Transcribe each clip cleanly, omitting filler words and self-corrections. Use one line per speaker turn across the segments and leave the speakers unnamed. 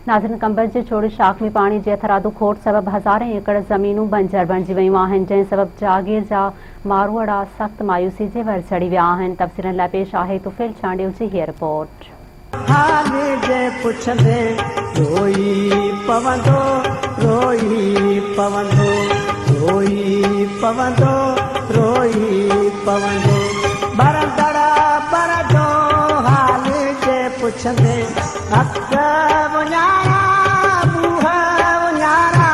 ناظرين قمبر جي ڇوڙي شاخ ۾ پاڻي جي هٿرادو کوٽ سبب هزارين ايڪڙ زمينون بنجر بڻجي ويون آهن، جنهن سبب جاگير جا ماروئڙا سخت مايوسي جي ور چڙهي ويا آهن. تفصيلن لاء پيش آهي طفيل چانڊيو جي هيء رپورٽ.
حال جي پڇندي روئي پوندو، روئي پوندو، روئي پوندو، روئي پوندو، ٻرندڙ بر جو حال جي پڇندي. اک اڃارا، منهن اڃارا،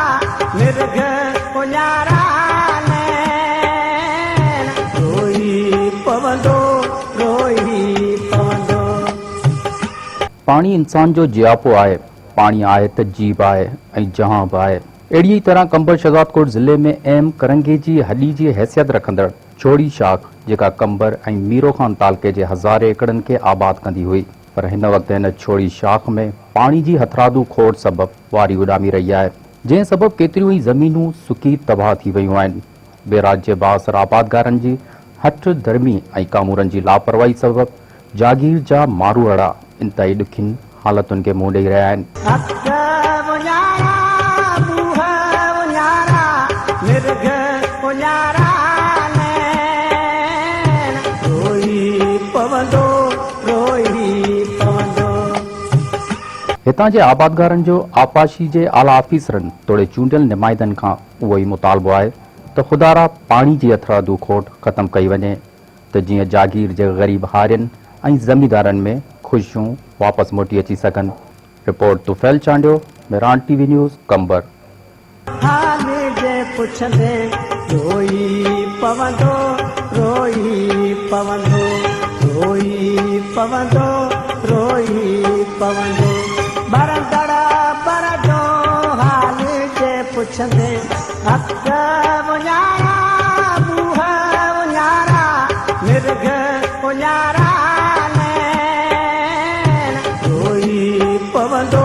نرگهه اڃارا نيڻ. روئي پوندو، روئي پوندو.
پاڻي انسان جو جياپو آهي، پاڻي آهي ته جيء به آهي ۽ جهان به آهي. اهڙيء ئي طرح قمبر شهدادڪوٽ ضلعي ۾ اهم ڪرنگهي جي هڏي جي حيثيت رکندڙ ڇوڙي شاخ جيڪا قمبر ۽ ميرو خان تعلقي جي هزارين ايڪڙن کي آباد ڪندي هئي، پر هن وقت هن ڇوڙي شاخ ۾ پاڻي جي هٿرادو کوٽ سبب واري اڏامي رهي آهي، جنهن سبب ڪيتريون ئي زمينون سڪي تباهه ٿي ويون آهن. بيراج جي بااثر آبادگارن جي هٺ ڌرمي ۽ ڪامورن جي لاپرواهي سبب جاگير جا ماروئڙا انتهائي ڏکين حالتن کي منهن ڏئي رهيا آهن.
اک اڃارا، منهن اڃارا، نرگهه اڃارا نيڻ. روئي پوندو، روئي پوندو.
هتان جي آبادگارن جو آبپاشي جي اعليٰ آفيسرن توڙي چونڊيل نمائندن کان اهو ئي مطالبو آهي ته خدارا پاڻي جي هٿرادو کوٽ ختم ڪئي وڃي ته جيئن جاگير جي غريب هارين ۽ زميندارن ۾ خوشيون واپس موٽي اچي سگهن. Report, Tufail Chandio, Mehran T V news, Qambar.
حال جي پڇندي روئي پوندو، روئي پوندو، روئي پوندو، روئي پوندو، ٻرندڙ بر جو حال جي پڇندي. اک اڃارا، منهن اڃارا، نرگهه اڃارا نيڻ. روئي پوندو.